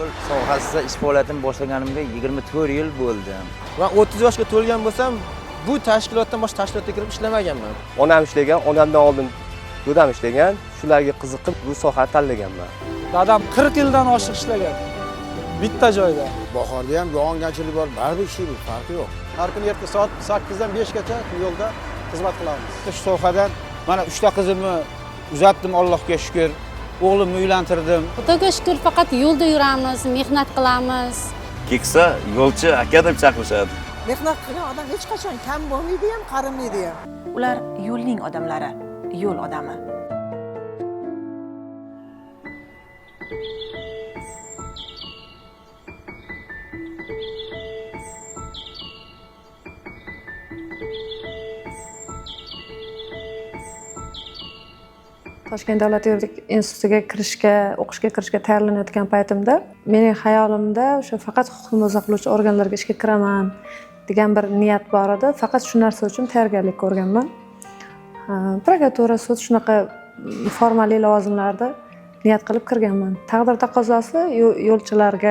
Yo'l sohasida ish faoliyatimni boshlaganimga 24 yil bo'ldi. Man 30 yoshga to'lgan bo'lsam, bu tashkilotdan boshqa tashkilotga kirib ishlamaganman. Onam ishlagan, onamdan oldin dodam ishlagan. Shularga qiziqib bu sohani tanlaganman. Dadam 40 yildan oshiq ishlagan. Bitta joyda. Bahorda ham yog'ingarchilik bor, baribir ishlaymiz, farqi yo'q. Har kuni erta soat 8 dan 5 gacha yo'lda xizmat qilamiz. Shu sohadan mana 3 ta qizimni uzatdim, Allohga shukr. O'g'limni uylantirdim. Xudoga shukr, faqat yo'lda yuramiz, mehnat qilamiz. Keksa yo'lchi aka deb chaqirishadi. Mehnat qilgan odam hech qachon kam bo'lmaydi ham, qarimaydi ham. Ular yo'lning odamlari, yo'l odami. Toshkent davlat yuridik institutiga kirishga, o'qishga kirishga tayyorlanayotgan paytimda mening xayolimda o'sha faqat huquqni muhofaza qiluvchi organlarga ishga kiraman degan bir niyat bor edi. Faqat shu narsa uchun tayyorgarlik ko'rganman. Prokuratura, sud shunaqa formali lavozimlarda niyat qilib kirganman. Taqdir taqozosi yo'lchilarga,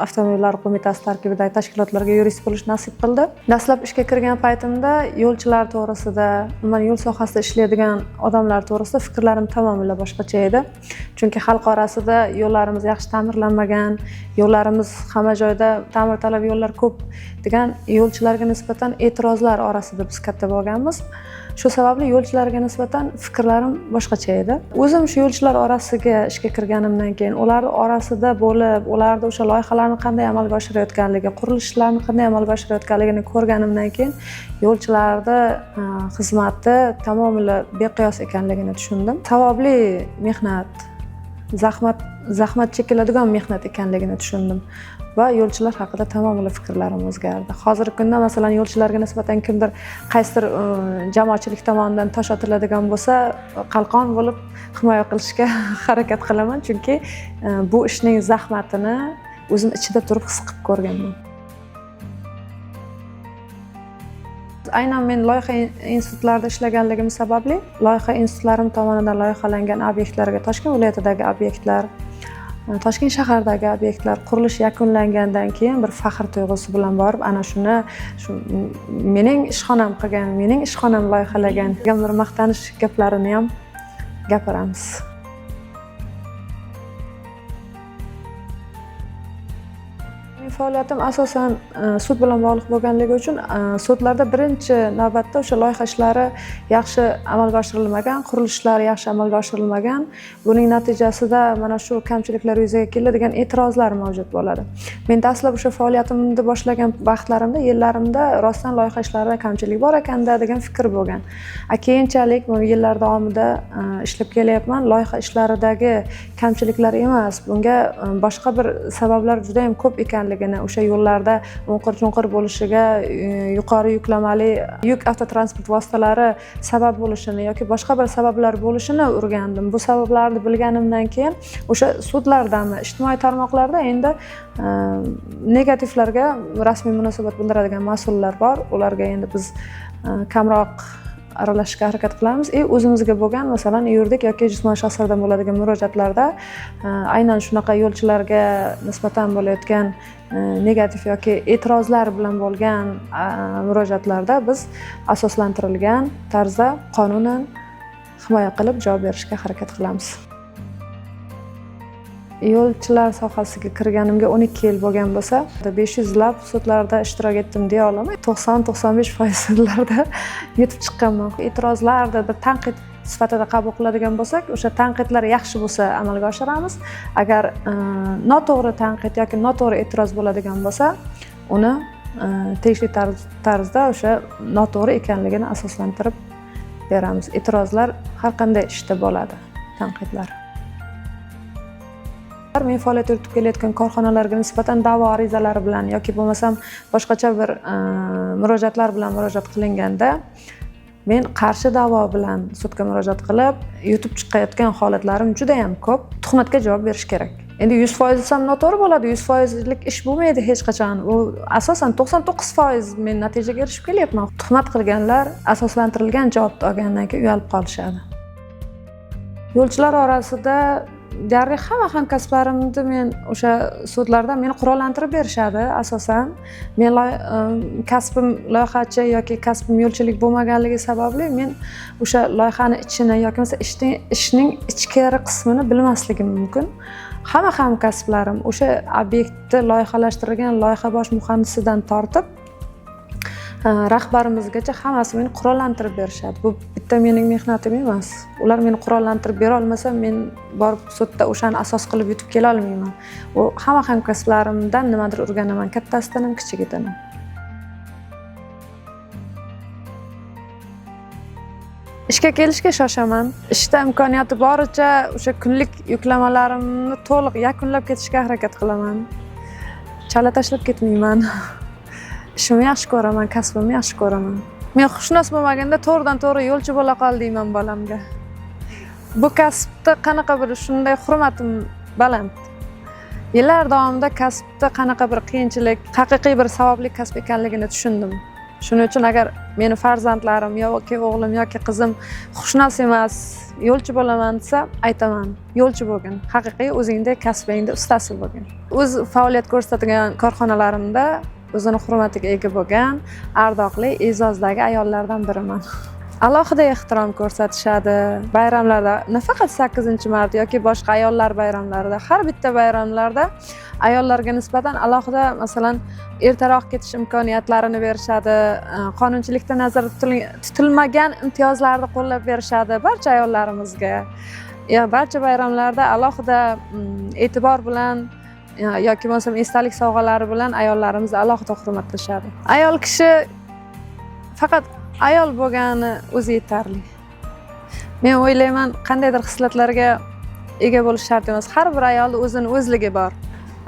avtomobillar qo'mitasi tarkibidagi tashkilotlarga yurist bo'lish nasib qildi. Dastlab ishga kirgan paytimda yo'lchilar to'g'risida, umuman yo'l sohasida ishlaydigan odamlar to'g'risida fikrlarim tamomila boshqacha edi. Chunki xalq orasida yo'llarimiz yaxshi ta'mirlanmagan, yo'llarimiz hamma joyda ta'mirtalab yo'llar ko'p degan yo'lchilarga nisbatan e'tirozlar orasida biz katta bo'lganmiz. Shu sababli yo'lchilarga nisbatan fikrlarim boshqacha edi. O'zim shu yo'lchilar orasiga ishga kirganimdan keyin ular orasida bo'lib, ularda o'sha loyihalarni qanday amalga oshirayotganligi, qurilishlarni qanday amalga oshirayotganligini ko'rganimdan keyin yo'lchilarni xizmati tamomila beqiyos ekanligini tushundim. Savobli mehnat, zahmat chekiladigan mehnat ekanligini tushundim va yo'lchilar haqida tamomila fikrlarim o'zgardi. Hozirgi kunda masalan yo'lchilarga nisbatan kimdir qaysidir jamoatchilik tomonidan tosh otiladigan bo'lsa, qalqon bo'lib himoya qilishga harakat qilaman, chunki bu ishning zahmatini o'zim ichida turib his qilib ko'rganman. Aynan men loyiha institutlarida ishlaganligim sababli loyiha institutlarim tomonidan loyihalangan obyektlarga, Toshkent viloyatidagi obyektlar, Toshkent shahridagi obyektlar qurilish yakunlangandan keyin bir faxr tuyg'usi bilan borib, ana shuni shu mening ishxonam qilgan, mening ishxonam loyihalagan degan bir maqtanish gaplarini ham gapiramiz. Faoliyatim asosan sud bilan bog'liq bo'lganligi uchun sudlarda birinchi navbatda o'sha loyiha ishlari yaxshi amalga oshirilmagan, qurilishlar yaxshi amalga oshirilmagan, buning natijasida mana shu kamchiliklar yuzaga keldi degan e'tirozlar mavjud bo'ladi. Men dastlab o'sha faoliyatimni boshlagan vaqtlarimda, yillarimda rostdan loyiha ishlarida kamchilik bor ekanda degan fikr bo'lgan. Keyinchalik bu yillar davomida ishlab kelyapman, loyiha ishlaridagi kamchiliklar emas, bunga boshqa bir sabablar juda ham ko'p ekanligini, o'sha yo'llarda o'nqir-cho'nqir bo'lishiga, yuqori yuklamali yuk avtotransport vositalari sabab bo'lishini yoki boshqa bir sabablar bo'lishini o'rgandim. Bu sabablarni bilganimdan keyin o'sha sudlardami, ijtimoiy tarmoqlarda endi negativlarga rasmiy munosabat bildiradigan mas'ullar bor. Ularga endi biz kamroq aralashishga harakat qilamiz. O'zimizga bo'lgan, masalan, yuridik yoki jismoniy shaxslardan bo'ladigan murojaatlarda aynan shunaqa yo'lchilarga nisbatan bo'layotgan negativ yoki e'tirozlar bilan bo'lgan murojaatlarda biz asoslantirilgan tarzda qonunan himoya qilib javob berishga harakat qilamiz. Yo'lchilar sohasiga kirganimga 12 yil bo'lgan bo'lsa, 500 lab sudlarda ishtirok etdim deya olaman. 90-95% sudlarda yutib chiqqanman. E'tirozlarda bir tanqid sifatida qabul qiladigan bo'lsak, o'sha tanqidlar yaxshi bo'lsa amalga oshiramiz. Agar noto'g'ri tanqid yoki noto'g'ri e'tiroz bo'ladigan bo'lsa, uni tegishli tarzda o'sha noto'g'ri ekanligini asoslantirib beramiz. E'tirozlar har qanday ishda bo'ladi, tanqidlar. Men faoliyat yuritib kelayotgan korxonalarga nisbatan da'vo arizalari bilan yoki bo'lmasam boshqacha bir murojaatlar bilan murojaat qilinganda men qarshi da'vo bilan sudga murojaat qilib yutib chiqayotgan holatlarim juda ham ko'p. Tuhmatga javob berish kerak. Endi 100% desam noto'g'ri bo'ladi, 100%lik ish bo'lmaydi hech qachon. U asosan 99% men natijaga erishib kelyapman. Tuhmat qilganlar asoslantirilgan javobni olgandan keyin uyalib qolishadi. Yo'lchilar orasida Deyarli hamma hamkasblarimni men o'sha sudlarda meni qurollantirib berishadi asosan. Men kasbim loyihachi yoki kasbim yo'lchilik bo'lmaganligi sababli men o'sha loyihani ichini yoki bo'lmasa ishning ichkari qismini bilmasligim mumkin. Hamma hamkasblarim o'sha obyektni loyihalashtirgan loyiha bosh muhandisidan tortib rahbarimizgacha hammasi meni qurollantirib berishadi. Bu bitta mening mehnatim emas. Ular meni qurollantirib bera olmasa, men borib sudda o'shani asos qilib yutib kela olmayman. U hamma hamkasblarimdan nimadir o'rganaman, kattasidan ham, kichigidan ham. Ishga kelishga shoshaman. Ishda imkoniyati boricha o'sha kunlik yuklamalarimni to'liq yakunlab ketishga harakat qilaman. Chala tashlab ketmayman. Ishimni yaxshi ko'raman, kasbimni yaxshi ko'raman. Men huquqshunos bo'lmaganda to'g'ridan to'g'ri yo'lchi bo'la qol deyman bolamga. Bu kasbda qanaqa bir shunday hurmatim baland. Yillar davomida kasbda qanaqa bir qiyinchilik, haqiqiy bir savobli kasb ekanligini tushundim. Shuning uchun agar meni farzandlarim yoki o'g'lim yoki qizim huquqshunos emas, yo'lchi bo'laman desa, aytaman, yo'lchi bo'lgin, haqiqiy o'zingda kasbingda ustasi bo'lgin. O'z faoliyat ko'rsatgan korxonalarimda o'zini hurmatiga ega bo'lgan, ardoqli, e'zozdagi ayollardan biriman. Alohida ehtirom ko'rsatishadi bayramlarda, nafaqat 8-mart yoki boshqa ayollar bayramlarida, har bitta bayramlarda ayollarga nisbatan alohida, masalan, ertaroq ketish imkoniyatlarini berishadi, qonunchilikda nazarda tutilmagan imtiyozlarni qo'llab berishadi barcha ayollarimizga. Barcha bayramlarda alohida e'tibor bilan yoki bo'lmasam esdalik sovg'alari bilan ayollarimizni alohida hurmatlashadi. Ayol kishi faqat ayol bo'lgani o'zi yetarli. Men o'ylayman, qandaydir xislatlarga ega bo'lish shart emas. Har bir ayolning o'zini o'zligi bor.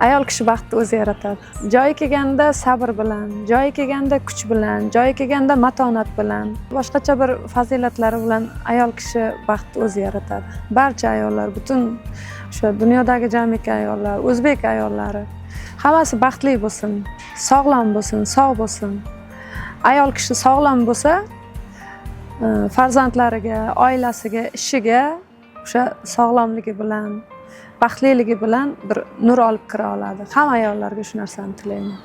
Ayol kishi baxtni o'zi yaratadi. Joyi kelganda sabr bilan, joyi kelganda kuch bilan, joyi kelganda matonat bilan, boshqacha bir fazilatlari bilan ayol kishi baxtni o'zi yaratadi. Barcha ayollar, butun o'sha dunyodagi jamiki ayollar, o'zbek ayollari hammasi baxtli bo'lsin, sog'lom bo'lsin, sog' bo'lsin. Ayol kishi sog'lom bo'lsa, farzandlariga, oilasiga, ishiga o'sha sog'lomligi bilan, baxtliligi bilan bir nur olib kira oladi. Hamma ayollarga shu narsani tilayman.